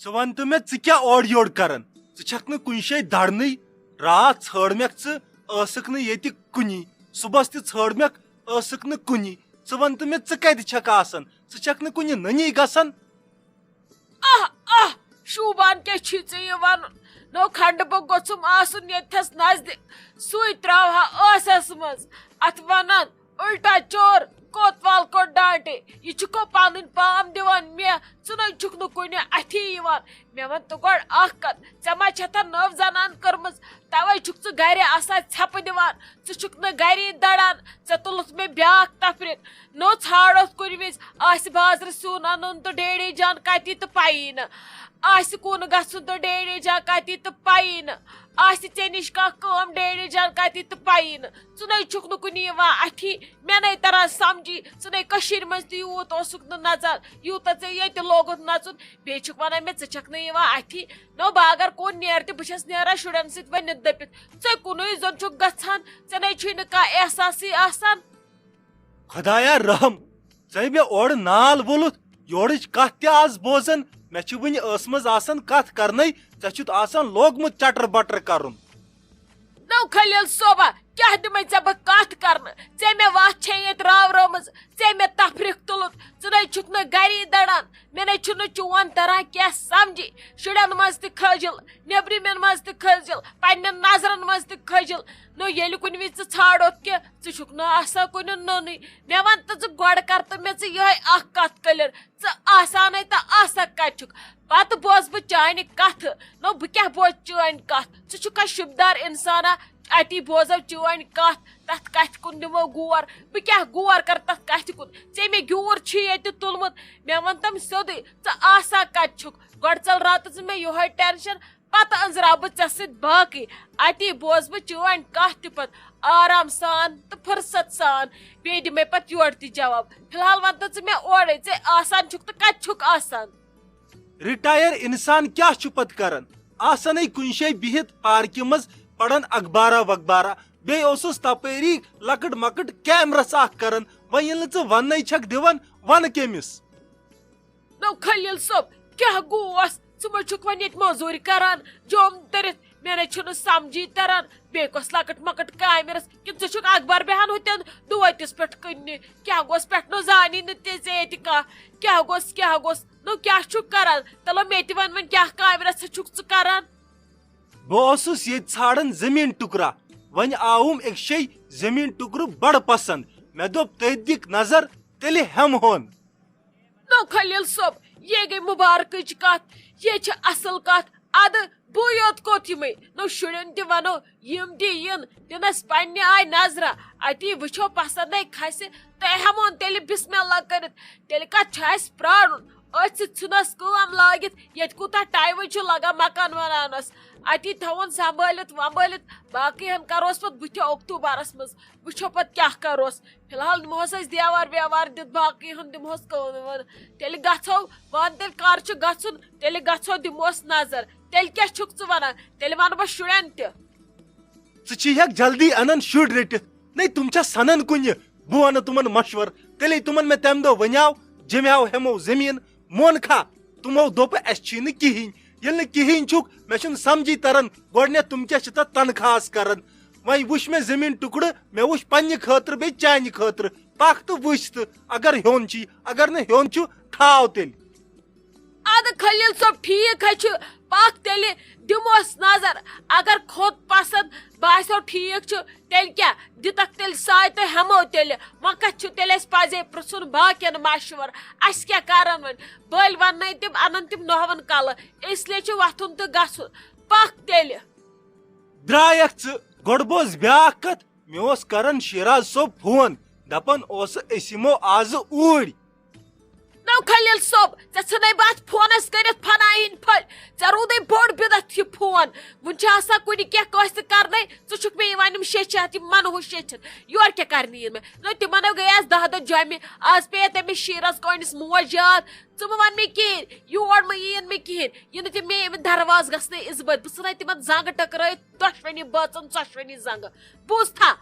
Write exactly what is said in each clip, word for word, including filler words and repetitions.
ژٕ وَن تہٕ مےٚ، ژٕ کیٛاہ اورٕ یورٕ کران؟ ژٕ چھَکھ نہٕ کُنہِ جایہِ دَرنٕے۔ راتھ ژھٲنٛڈ مےٚ ژٕ، ٲسٕکھ نہٕ ییٚتہِ کُنی۔ صُبحَس تہِ ژھٲنٛڈ مےٚ، ٲسٕکھ نہٕ کُنی۔ ژٕ وَن تہٕ مےٚ، ژٕ کَتہِ چھَکھ آسان؟ ژٕ چھَکھ نہٕ کُنہِ نٔنی گژھان؟ آہ آہ، شوٗبان کیٛاہ چھُے ژےٚ یہِ وَنُن؟ نو کھنڈٕ بہٕ گوٚژھُم آسُن ییٚتھَس نزدیٖک، سُے ترٛاوہا ٲسَس منٛز۔ اَتھ وَنان الٹا چور، کوتوال کوٚت ڈانٹے۔ یہِ چھُکھو پنٕنۍ پام دِوان مےٚ، ژٕ نَے چھُکھ نہٕ کُنہِ اَتھی یِوان۔ مےٚ وَن تہٕ گۄڈٕ اَکھ کَتھ، ژےٚ ما چھَتھ نٔو زَنان کٔرمٕژ؟ تَوَے چھُکھ ژٕ گَرِ آسان ژھٮ۪پہٕ دِوان، ژٕ چھُکھ نہٕ گَری دَران، ژےٚ تُلُتھ مےٚ بیٛاکھ تَفریٖق۔ نوٚو ژھانٛڈ اوس کُنہِ وِزِ، آسہِ بازرٕ سیُن اَنُن تہٕ ڈیڈی جان کَتی تہٕ پَیی نہٕ، آسہِ کُن گژھُن تہٕ ڈیڈی جان کَتی تہٕ پَیی نہٕ، آسہِ ژےٚ نِش کانٛہہ کٲم ڈیڈی جان کَتی تہٕ پَیی نہٕ۔ ژٕ نَے چھُکھ نہٕ کُنہِ یِوان اَتھی، مےٚ نَے تَران سَمجھی، ژٕ نَے کٔشیٖرِ منٛز تہِ یوٗت اوسُکھ نہٕ نَژان، یوٗتاہ ژےٚ ییٚتہِ لوگُتھ نَژُن۔ بیٚیہِ چھُکھ وَنان مےٚ، ژٕ چھَکھ نہٕ یِوان اَتھی۔ نو، بہٕ اگر کُن نیرٕ تہِ، بہٕ چھَس نیران شُرٮ۪ن سۭتۍ ؤنِتھ دٔپِتھ، ژٕ کُنُے زوٚن چھُکھ گژھان، ژےٚ نَے چھُے نہٕ کانٛہہ احساسٕے آسان۔ خۄدایا رحم، ژےٚ مےٚ اورٕ نال وولُتھ، یورٕچ کتھ تہِ آز بوزان۔ مےٚ چھِ وٕنہِ ٲسمٕژ آسان کتھ کرنے، ژےٚ چھُتھ آسان لوگمُت چٹر بٹر کرُن۔ نو خلیل صٲبا، کیٛاہ دِمے ژےٚ بہٕ کتھ کرنہٕ؟ ژےٚ مےٚ وتھ چھے ییٚتہِ راورٲومٕژ، ژےٚ مےٚ تفریٖق تُلُتھ، ژٕ نے چھُکھ نہٕ گری دڑان، مےٚ نے چھُنہٕ چون تران کینٛہہ سمجھی۔ شُرٮ۪ن منٛز تہِ کھٲجِل، نیبرِمٮ۪ن منٛز تہِ کھٲجِل، پننٮ۪ن نظرن منٛز تہِ کھٲجِل۔ نو ییٚلہِ کُنہِ وِزِ ژٕ ژھانڈوتھ کہِ ژٕ چھُکھ نہٕ آسان کُنہِ نوٚنُے، مےٚ وَن تہٕ ژٕ گۄڈٕ کر تہٕ مےٚ ژٕ یِہوٚے اکھ کَتھ clear، ژٕ آسانَے تہٕ آسان کَتہِ چھُکھ؟ پَتہٕ بوزٕ بہٕ چانہِ کَتھٕ۔ نو بہٕ کیٛاہ بوزٕ چٲنۍ کَتھ؟ ژٕ چھُکھا شُبدار اِنسانا؟ اَتی بوزو چٲنۍ کَتھ، تَتھ کَتھِ کُن دِمو غور۔ بہٕ کیٛاہ غور کَرٕ تَتھ کَتھِ کُن؟ ژےٚ مےٚ گیوٗر چھُے ییٚتہِ تُلمُت۔ مےٚ وَن تَم سیوٚدُے، ژٕ آسان کَتہِ چھُکھ؟ گۄڈٕ ژَل راتَس مےٚ یِہوٚے tension، پتہٕ أنٛزراو بہٕ ژےٚ سۭتۍ باقٕے۔ اَتی بوزٕ بہٕ چٲنۍ کَتھ تہِ پتہٕ آرام سان تہٕ فرصت سان۔ بیٚیہِ دِمَے پتہٕ یورٕ تہِ جواب۔ فی الحال وَن تہٕ ژٕ مےٚ اورَے، ژےٚ آسان چھُکھ تہٕ کَتہِ چھُکھ آسان؟ رِٹایَر اِنسان کیٛاہ چھُ پتہٕ کران؟ آسانٕے کُنہِ جایہِ بِہِتھ پارکہِ منٛز پران اخبارا وخبارا۔ بیٚیہِ اوسُس تپٲری لۄکٕٹ مۄکٕٹ کیمرس اکھ کران۔ وۄنۍ ییٚلہِ نہٕ ژٕ وَننَے چھَکھ دِوان، وَنہٕ کٔمِس؟ نو خلیل صٲب، کیٛاہ گوس؟ ژٕ ما چھُکھ وۄنۍ ییٚتہِ موٚزوٗرۍ کران، جوم تٔرِتھ؟ مےٚ نے چھُنہٕ سمجھی تران، بیٚیہِ کۄس لۄکٕٹ مۄکٕٹ کامہِ رٔژھ کِنہٕ ژٕ چھُکھ اخبار بیہان ہُتٮ۪ن دُوٲتِس پٮ۪ٹھ کٕننہِ؟ کیٛاہ گوس؟ پٮ۪ٹھ نہٕ زانی نہٕ تہِ ژےٚ ییٚتہِ کانٛہہ۔ کیٛاہ گوس؟ کیٛاہ گوس؟ نو کیٛاہ چھُکھ کران؟ تلو مےٚ تہِ وَن وۄنۍ، کیٛاہ کامہِ رٔژھا چھُکھ ژٕ کران؟ بہٕ اوسُس ییٚتہِ ژھانڈان زٔمیٖن ٹُکرا۔ وۄنۍ آوُم أکۍ شے زٔمیٖن ٹُکرٕ بڑٕ پسنٛد۔ مےٚ دوٚپ، تٔتھۍ دِکھ نظر، تیٚلہِ ہٮ۪مہٕ ہون۔ نو خلیل صٲب، یے گٔے مُبارکٕچ کتھ، یے چھِ اصل کتھ۔ ادٕ بٕے یوت کوٚت یِمے؟ نو شُرٮ۪ن تہِ ونو، یِم تہِ یِن، دِنس پننہِ آیہِ نظرہ، اتی وٕچھو پسندے کھسہِ تہٕ ہٮ۪مون تیٚلہِ بسم اللہ کٔرِتھ۔ تیٚلہِ کتھ چھُ اسہِ پرارُن؟ أتھۍ سۭتۍ ژھٕنس کٲم لٲگِتھ، ییٚتہِ کوٗتاہ ٹایمٕے چھُ لگان مکان بناونس۔ اتی تھاوون سنبھٲلِتھ ومبھٲلِتھ، باقٕے ہن کروس پتہٕ بٕتھِ اکتوبرس منٛز، وٕچھو پتہٕ کیٛاہ کروس۔ فی الحال دِمہوس أسۍ دیوار ویوار دِتھ، باقٕے ہن دِمہوس کٲم وٲم۔ تیٚلہِ گژھو، وۄنۍ تیٚلہِ کر چھُ گژھُن؟ تیٚلہِ گژھو، دِمہوس نظر۔ تیٚلہِ کیٛاہ چھُکھ ژٕ ونان؟ تیٚلہِ ونہٕ بہٕ شُرٮ۪ن تہِ۔ ژٕ چھِہکھ جلدی انان شُرۍ رٔٹِتھ۔ نے، تِم چھا سنان کُنہِ؟ بہٕ ونہٕ تِمن مشور۔ تیٚلے تِمن مےٚ تمہِ دۄہ ونیاو، جیمہِ ہاو ہٮ۪مو زٔمیٖن، مونکھا؟ تِمو دوٚپ، اسہِ چھُے نہٕ کِہیٖنۍ۔ ییٚلہِ نہٕ کِہیٖنۍ چھُکھ، مےٚ چھُنہٕ سمجھی تران، گۄڈٕنٮ۪تھ تِم کیٛاہ چھِ تتھ تنخواہس کران؟ وۄنۍ وٕچھ مےٚ زٔمیٖن ٹُکڑٕ، مےٚ وٕچھ پننہِ خٲطرٕ بیٚیہِ چانہِ خٲطرٕ۔ پکھ تہٕ وٕچھ تہٕ، اگر ہیوٚن چھی، اگر نہٕ ہیوٚن چھُ، تھاو تیٚلہِ۔ ادٕ خلیل صٲب، ٹھیٖک ہے چھُ، پکھ تیٚلہِ دِموس نظر، اگر کھوٚت پسند باسیو ٹھیٖک چھُ، تیٚلہِ کیٛاہ دِتکھ تیٚلہِ ساے تہٕ ہٮ۪مو تیٚلہِ۔ وۄنۍ کتھ چھُ تیٚلہِ اَسہِ پزے پرژھُن باقین مشور؟ اسہِ کیٛاہ کرن وۄنۍ؟ بٔلۍ وننے تِم، انن تِم نوہون کلہٕ، اس لیے چھُ وۄتھُن تہٕ گژھُن۔ پکھ تیٚلہِ۔ درٛایکھ ژٕ، گۄڈٕ بوز بیٛاکھ کتھ۔ مےٚ اوس کران شیراز صٲب فون، دپان اوس، أسۍ یِمو آزٕ اوٗرۍ۔ نو خلیل صٲب، ژےٚ ژھٕنَے بہٕ اَتھ فونَس کٔرِتھ فناہِن پھٔلۍ۔ ژےٚ روٗدٕے بوٚڑ بِدعت یہِ فون۔ وُنہِ چھِ آسان کُنہِ کینٛہہ کٲنٛسہِ تہِ کرنَے، ژٕ چھُکھ مےٚ یِوان یِم شیٚچھِ اَتھ، یِم منہٕ ہُہ شیٚچھِتھ۔ یورٕ کیٛاہ کرنہِ یِن مےٚ؟ نو تِمن ہَے گٔے آز دَہ دۄہ جۄمہِ۔ آز پیٚیہِ تٔمِس شیٖرَس کٲنِس موج یاد۔ ژٕ مہٕ وَن مےٚ کِہیٖنۍ، یور مہٕ یِیِن مےٚ کِہیٖنۍ۔ یہِ نہٕ تِم مےٚ ییٚمہِ دروازٕ گژھنَے عزت، بہٕ ژھٕنَے تِمن زنٛگہٕ ٹکرٲیِتھ، دۄشوٕنی بٲژَن ژۄشوٕنی زنٛگہٕ۔ بوٗزتھا؟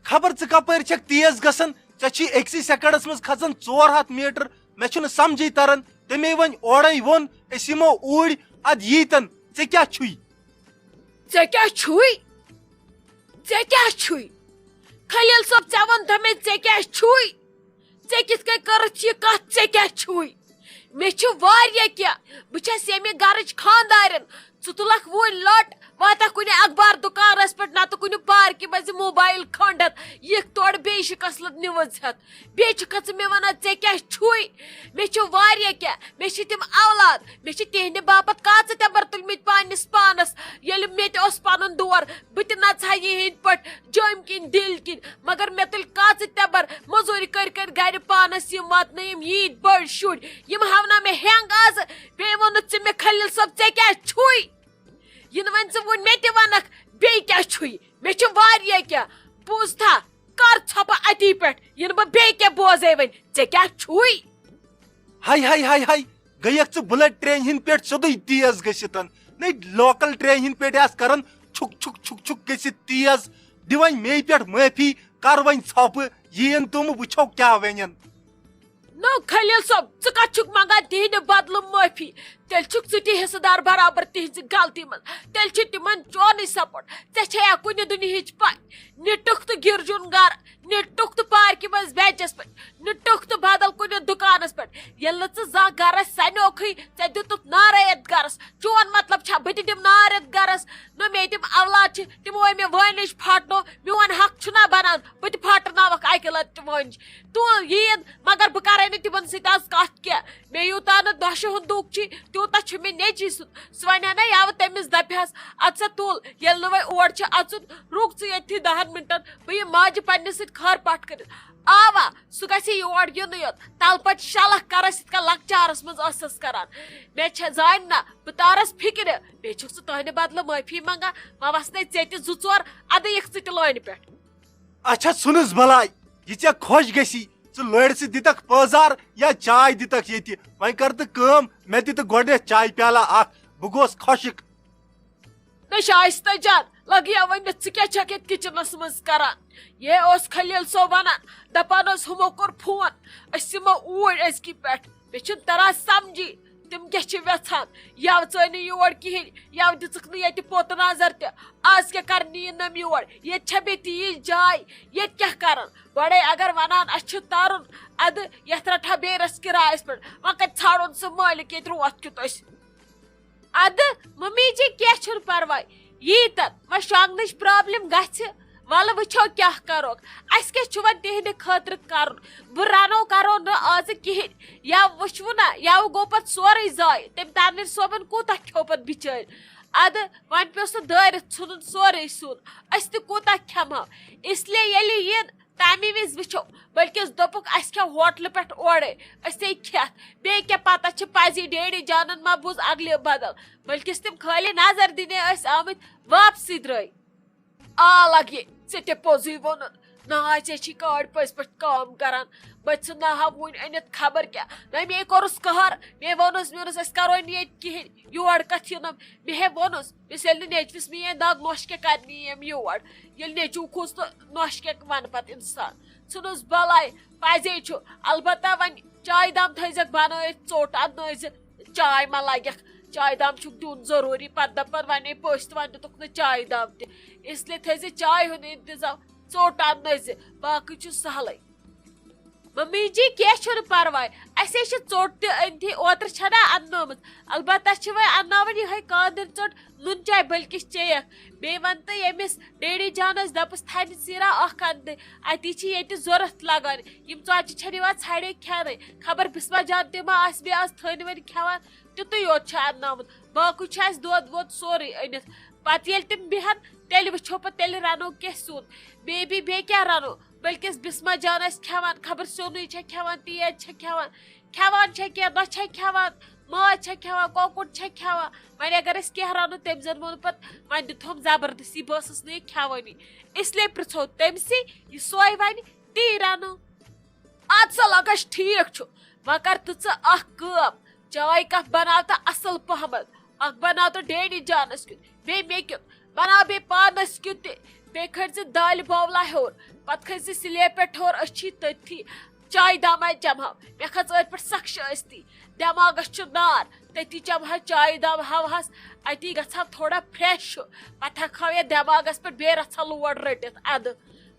خبر ژٕ کپٲرۍ چھکھ تیز گژھان، ژےٚ چھی أکسٕے سیکنڈس منٛز کھژان ژور ہتھ میٹر۔ مےٚ چھُنہٕ سمجھے تران، تٔمۍ وۄنۍ اورے ووٚن، أسۍ یِمو اوٗرۍ، ادٕ ییٖتن، ژےٚ کیٛاہ چھُے؟ ژےٚ کیٛاہ چھُے؟ ژےٚ کیٛاہ چھُے؟ خلیل صٲب، ژےٚ ووٚنتھا مےٚ، ژےٚ کیٛاہ چھُے؟ ژےٚ کِتھ کٔنۍ کٔرٕتھ یہِ کَتھ، ژےٚ کیٛاہ چھُے؟ مےٚ چھُ واریاہ کینٛہہ۔ بہٕ چھَس ییٚمہِ گَرٕچ خانٛدارِن۔ ژٕ تُلَکھ وُنۍ لۄٹ، واتَکھ کُنہِ اخبار دُکانَس پٮ۪ٹھ، نَتہٕ کُنہِ پارکہِ منٛز یہِ موبایل کھٔنٛڈ ہٮ۪تھ، یِکھ تورٕ بیٚیہِ شِکَس لَد نِوٕز ہٮ۪تھ۔ بیٚیہِ چھُکھا ژٕ مےٚ وَنان، ژےٚ کیٛاہ چھُے؟ مےٚ چھُ واریاہ کینٛہہ۔ مےٚ چھِ تِم اولاد، مےٚ چھِ تِہِنٛدِ باپتھ کاژٕ تٮ۪مبَر تُلمٕتۍ پنٛنِس پانَس۔ ییٚلہِ مےٚ تہِ اوس پَنُن دور، بہٕ تہِ نَژٕ ہا یِہِنٛدۍ پٲٹھۍ جوٚمۍ کِنۍ، دِلۍ کِنۍ، مگر مےٚ تُلۍ کاژٕ تٮ۪مبَر، مٔزوٗرۍ کٔرۍ کٔرۍ گَرِ پانَس یِم واتنٲیِم ییٖتۍ بٔڑۍ شُرۍ۔ یِم ہاوناو مےٚ ہٮ۪نٛگ آز۔ بیٚیہِ ووٚنُتھ ژٕ مےٚ، خلیل صٲب، ژےٚ کیٛاہ چھُے؟ یہِ نہٕ وۄنۍ ژٕ وۄنۍ مےٚ تہِ وَنَکھ، بیٚیہِ کیٛاہ چھُے؟ مےٚ چھُ واریاہ کینٛہہ۔ بوٗزتھا؟ کر ژھۄپہٕ اَتی پٮ۪ٹھ، یِنہٕ بہٕ بیٚیہِ کینٛہہ بوزے وۄنۍ۔ ژےٚ کیٛاہ چھُے؟ ہاے ہاے ہاے ہاے، گٔیَکھ ژٕ بُلٹ ٹرینہِ ہِنٛدۍ پٮ۪ٹھ سیوٚدُے تیز گٔژھِتھ۔ نَے لوکل ٹرینہِ ہِنٛدۍ پٲٹھۍ آسہٕ کران چھُک چھُک چھُک چھُک گٔژھِتھ تیز۔ دِ وۄنۍ مے پٮ۪ٹھ معٲفی، کر وۄنۍ ژھۄپہٕ، یِیِن تِم، وٕچھو کیٛاہ وَنَن۔ نو خلیل صٲب، ژٕ کتھ چھُکھ منگان تِہنٛدِ بدلہٕ معٲفی؟ تیٚلہِ چھُکھ ژٕ تہِ حصہٕ دار برابر تِہنٛزِ غلطی منٛز۔ تیٚلہِ چھُ تِمن چونُے سپورٹ۔ ژےٚ چھےٚ یا کُنہِ دُنیہٕچ پاے؟ نہِ ٹُکھ تہٕ گِرجُن گرٕ، نہِ ٹُکھ تہٕ پارکہِ منٛز بینچس پٮ۪ٹھ، نہِ ٹُکھ تہٕ بدل کُنہِ دُکانس پٮ۪ٹھ۔ ییٚلہِ نہٕ ژٕ زانٛہہ گرس سنیوکھٕے، ژےٚ دیُتُتھ نارے یتھ گرس۔ چون مطلب چھا بہٕ تہِ دِمہٕ نار یتھ گرس؟ نہ مےٚ تِم اولاد چھِ، تِمو ہے مےٚ وٲنِج پھاٹنو، میون حق چھُنہ بنان بہٕ تہِ پھاٹناوکھ اکہِ لٹہِ تہِ وٲنِج؟ تُل ییٖن، مگر بہٕ کرے نہٕ تِمن سۭتۍ آز کتھ کینٛہہ۔ مےٚ یوٗتاہ نہٕ دۄشہِ ہُنٛد دُکھ چھُ، تیوٗتاہ چھُ مےٚ نیٚچی سُنٛد۔ سُہ ونہِ ہا نہ یَوٕ تٔمِس، دپہِ ہس، "اَدٕ سا تُل، ییٚلہِ نہٕ وۄنۍ اور چھِ اژُن، رُک ژٕ ییٚتھی دَہَن مِنٹَن، بہٕ یِمہٕ ماجہِ پننِس سۭتۍ خٲر پاٹھ کٔرِتھ۔" اوا، سُہ گژھِ یور یُنٕے یوت، تَلہٕ پَتہٕ شلکھ کرس یِتھ کٔنۍ لۄکچارس منٛز ٲسٕس کران۔ مےٚ چھےٚ زانہِ نہ، بہٕ تارس فِکرِ، بیٚیہِ چھُکھ ژٕ تُہنٛدِ بدلہٕ معٲفی منٛگان، وۄنۍ وسنے ژےٚ تہِ زٕ ژور، اَدٕ یِکھ ژٕ تہِ لٲنہِ پٮ۪ٹھ۔ اچھا، ژھٕنُس بلاے، یہِ ژےٚ خۄش گژھی، ژٕ لٲرۍ سۭتۍ دِتکھ پٲزار یا چاے دِتکھ ییٚتہِ۔ وۄنۍ کر تہٕ کٲم، مےٚ دِ تہٕ گۄڈٕنیتھ چایہِ پیالہ اکھ، بہٕ گوس خۄشٕک۔ نہ شایستہ جان، لگیا ؤنِتھ، ژٕ کیٛاہ چھکھ یتھ کچنس منٛز کران؟ یہِ اوس خلیل صٲب ونان، دپان اوس، ہُمو کوٚر فون، أسۍ یِمو اوٗرۍ أزکی پٮ۪ٹھ۔ مےٚ چھُنہٕ تران سمجھی، تِم کیٛاہ چھِ وٮ۪ژھان؟ یَوٕ ژٲے نہٕ یور کِہیٖنۍ، یَوٕ دِژٕکھ نہٕ ییٚتہِ پوٚت نظر تہِ۔ آز کیٛاہ کرنہِ یِن نٔم یور؟ ییٚتہِ چھا بیٚیہِ تیٖژ جاے؟ ییٚتہِ کیٛاہ کرن؟ گۄڈَے اگر وَنان اَسہِ چھُ تَرُن، اَدٕ یَتھ رَٹہٕ ہا بیٚیہِ رَژھ کِرایَس پٮ۪ٹھ۔ وۄنۍ کَتہِ ژھانٛڈون سُہ مٲلِک ییٚتہِ روتھ کیُتھ أسۍ؟ اَدٕ مٔمی جی، کینٛہہ چھُنہٕ پَرواے، ییٖتَن وۄنۍ شۄنٛگنٕچ پرٛابلِم گژھِ، وَلہٕ وٕچھو کیٛاہ کَروکھ۔ اَسہِ کیٛاہ چھُ وۄنۍ تِہِنٛدِ خٲطرٕ کَرُن؟ بہٕ رَنو کَرو نہٕ آزٕ کِہیٖنۍ۔ یا وٕچھوٕ نہ، یَوٕ گوٚو پَتہٕ سورُے ضایع۔ تٔمۍ تَنویٖر صٲبَن کوٗتاہ کھیوٚو پَتہٕ بِچٲرۍ؟ اَدٕ وۄنۍ پیوٚو سُہ دٲرِتھ ژھٕنُن سورُے سیُن۔ أسۍ تہِ کوٗتاہ کھٮ۪مہو؟ اس لیے ییٚلہِ یِن، تَمی وِزِ وٕچھو۔ بٔلکِس دوٚپُکھ، اَسہِ کھٮ۪و ہوٹلہٕ پٮ۪ٹھ اورَے، أسے کھٮ۪تھ۔ بیٚیہِ کیٛاہ پَتہ چھِ پَزی ڈیڈی جانَن ما بوٗز اَگلہِ بدل، بٔلکِس تِم خٲلی نظر دِنے ٲسۍ آمٕتۍ، واپسٕے درٛاے۔ آ لگے، ژےٚ تہِ پوٚزُے ووٚنُن۔ نہ، ژےٚ چھی کاڑِ پٔزۍ پٲٹھۍ کٲم کران۔ بہٕ ژھٕنہٕ ہا وُنۍ أنِتھ خبر کیٛاہ۔ نہ، مے کوٚرُس قہر۔ مے ووٚنُس، مےٚ ووٚنُس، أسۍ کرو نہٕ ییٚتہِ کِہیٖنۍ۔ یور کتھ یِنم؟ مے ہے ووٚنُس۔ مےٚ ییٚلہِ نہٕ نیٚچوِس میٛٲنۍ دگ نۄش کیٛاہ کرنہِ یِم یور۔ ییٚلہِ نیٚچوٗ کھوٗژ تہٕ نۄش کیٛاہ وَنہٕ پتہٕ اِنسان؟ ژھٕنُس بلاے۔ پزے چھُ۔ البتہ وۄنۍ چایہِ دام تھٲیزٮ۪کھ بنٲیِتھ، ژوٚٹ اَننٲیزِ۔ چاے ما لگٮ۪کھ؟ چاے دام چھُکھ دیُن ضروٗری۔ پتہٕ دپن ونے پٔژھۍ تہٕ وۄنۍ دِتُکھ نہٕ چاے دام تہِ۔ اس لیے تھٲیزِ چاے ہُنٛد انتظام، ژوٚٹ اننٲیزِ، باقٕے چھُ سہلٕے۔ ممی جی، کینٛہہ چھُنہٕ پرواے، اسے چھِ ژوٚٹ تہِ أنتھٕے، اوترٕ چھنا اننٲومٕژ۔ البتہ چھِ وۄنۍ انناوٕنۍ یِہے کاندٕر ژوٚٹ، نُن چاے بلکہِ چیٚیکھ۔ بیٚیہِ ون تہٕ ییٚمِس ڈیڈی جانس، دپس تھنہِ سیرا اکھ اننہٕ، اتی چھِ ییٚتہِ ضروٗرت لگان۔ یِم ژۄچہِ چھنہٕ یِوان ژھڑے کھٮ۪نَے۔ خبر بسمہ جان تہِ ما آسہِ بیٚیہِ آز تھٔنۍ ؤنۍ کھٮ۪وان، تیُتُے یوت چھُ انناوُن۔ باقٕے چھُ اَسہِ دۄد وۄد سورُے أنِتھ۔ پتہٕ ییٚلہِ تِم بیٚہن، تیٚلہِ وٕچھو پتہٕ، تیٚلہِ رنو کینٛہہ سیُن۔ بیٚیہِ بیٚیہِ بیٚیہِ کیٛاہ رنو؟ بٔلکِس بسمہ جان آسہِ کھٮ۪وان، خبر سیُنٕے چھا کھٮ۪وان، تیز چھا کھٮ۪وان، کھٮ۪وان چھا کینٛہہ، نہ چھا کھٮ۪وان، ماز چھا کھٮ۪وان، کۄکُر چھا کھٮ۪وان۔ وۄنۍ اگر أسۍ کینٛہہ رنو، تٔمۍ زن ووٚن پتہٕ، وۄنۍ دِتہوم زبردستی، بہٕ ٲسٕس نہٕ یہِ کھٮ۪وٲنی۔ اس لیے پرژھو تٔمۍ سٕے، یہِ سوے ونہِ، تی رنو۔ اَدٕ سا لۄکَش، ٹھیٖک چھُ، وۄنۍ کر تہٕ ژٕ اکھ کٲم، چاے کپ بناو تہٕ اصل پہمتھ، اکھ بناو تہٕ ڈیڈی جانس کیُتھ، بیٚیہِ مےٚ کیُتھ، بناو بیٚیہِ پانس کیُتھ تہِ، بیٚیہِ کھٲلۍ زِ دالہِ بولا ہیوٚر، پتہٕ کھٲلۍ زِ سلیب پٮ۪ٹھ ہیوٚر، أسۍ چھی تٔتھی۔ چایہِ دامہ چمہو۔ مےٚ کھژ أتھۍ پٮ۪ٹھ سخ شٲستی۔ دٮ۪ماغس چھُ نار۔ تٔتی چمہو چایہِ دامہ، ہاوہس اتی گژھو تھوڑا fresh ہیوٗ۔ پتہٕ ہٮ۪کہو یتھ دٮ۪ماغس پٮ۪ٹھ بیٚیہِ رژھا load رٔٹِتھ۔ ادٕ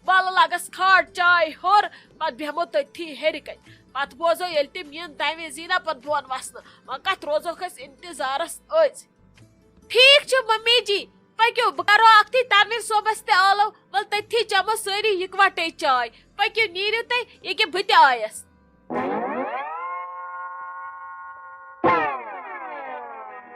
ولہٕ لگس کھاڑ چاے ہیوٚر، پتہٕ بیٚہمو تٔتھی ہیٚرِ کنہِ۔ پتہٕ بوزو ییٚلہِ تِم یِن تمہِ وِزی نا پتہٕ بۄن وسنہٕ۔ وۄنۍ کتھ روزوکھ أسۍ انتظارس أزۍ؟ ٹھیک چھُ ممی جی، پٔکِو، بہٕ کرو اکھتُے تنویر صٲبس تہِ آلو، ول تٔتھی چمو سٲری یکوٹے چاے۔ پٔکِو، نیٖرِو تُہۍ، ییٚکہِ بہٕ تہِ آیس۔